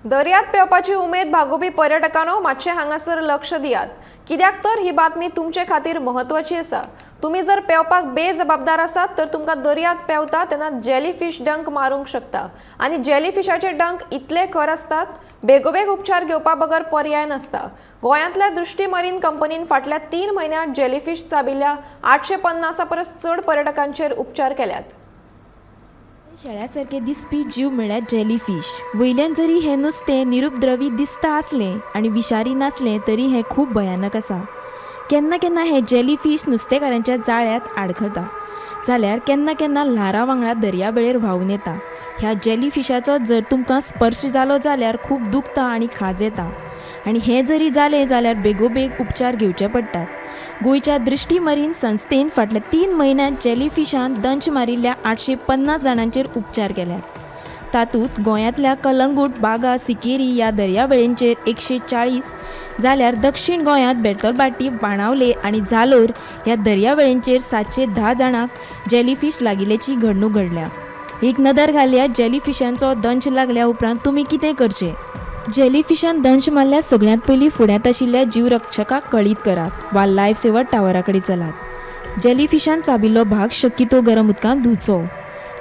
दर्यांत पेंवपाची उमेद भागोवपी पर्यटकांनो, मातशें हांगासर लक्ष दियात, कित्याक तर ही बातमी तुमचे खातीर म्हत्वाची आसा. तुमी जर पेंवपाक बेजबाबदार आसात तर तुमकां दर्यांत पेंवता तेन्ना जेलीफीश डंक मारूंक शकता आनी जेलीफिशाचे डंक इतले खर आसतात, बेगोबेग उपचार घेवपा बगर पर्याय नासता. गोंयांतल्या दृष्टी मरीन कंपनीन फाटल्या 3 म्हयन्यांत जेलीफीश चाबिल्ल्या 850 परस चड पर्यटकांचेर उपचार केल्यात. शेळ्यासारके दिसपी जीव म्हळ्यार जेलीफीश. वयल्यान जरी हें नुस्तें निरुपद्रवी दिसता आसलें आनी विशारी नासलें तरी हें खूब भयानक आसा. केन्ना केन्ना हें जेलीफीश नुस्तेकारांच्या जाळ्यांत आडखळता जाल्यार केन्ना केन्ना ल्हारां वांगडा दर्यावेळेर व्हांवून येता. ह्या जेलीफिशाचो जर तुमकां स्पर्श जालो जाल्यार खूब दुखता आनी खाज येता आनी हें जरी जालें जाल्यार बेगोबेग उपचार घेवचे पडटात. गोंयच्या दृष्टी मरीन संस्थेन फाटल्या 3 म्हयन्यांत जेलीफिशान दंश मारिल्ल्या 850 जाणांचेर उपचार केल्यात. तातूंत गोंयांतल्या कलंगूट, बागा, सिकेरी ह्या दर्यावेळेंचेर 140 जाल्यार दक्षिण गोंयांत बेतोलबाटी, बाणावले आनी जालोर ह्या दर्यावेळेंचेर 710 जाणांक जेलीफीश लागिल्ल्याची घडणूक घडल्या. एक नदर घालया जेलीफिशांचो दंश लागल्या उपरांत तुमी कितें करचें. जेलीफिशान दंश मारल्यार सगळ्यांत पयलीं फुड्यांत आशिल्ल्या जीवरक्षकाक कळीत करात वा लायफ सेवर टावरा कडेन चलात. जेलीफिशान चाबिल्लो भाग शक्यतो गरम उदकांत धुवचो.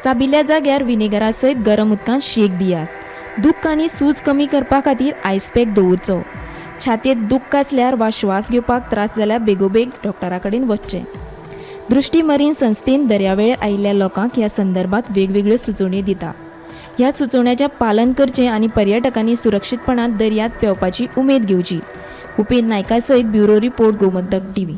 चाबिल्ल्या जाग्यार विनेगरा सयत गरम उदकांत शेक दियात. दुख्ख आनी सूज कमी करपा खातीर आयस पॅक दवरचो. छातयेंत दुख्ख आसल्यार वा श्वास घेवपाक त्रास जाल्यार बेगोबेग डॉक्टरा कडेन वचचें. दृष्टी मरीन संस्थेन दर्यावेळेर आयिल्ल्या लोकांक ह्या संदर्भात वेगवेगळ्यो सुचोवण्यो दिता. ह्या सुचोवण्याचें पालन करचें आनी पर्यटकांनी सुरक्षीतपणान दर्यांत पेंवपाची उमेद घेवची. उपेंद्र नायका सयत ब्युरो रिपोर्ट, गोमंतक टीव्ही.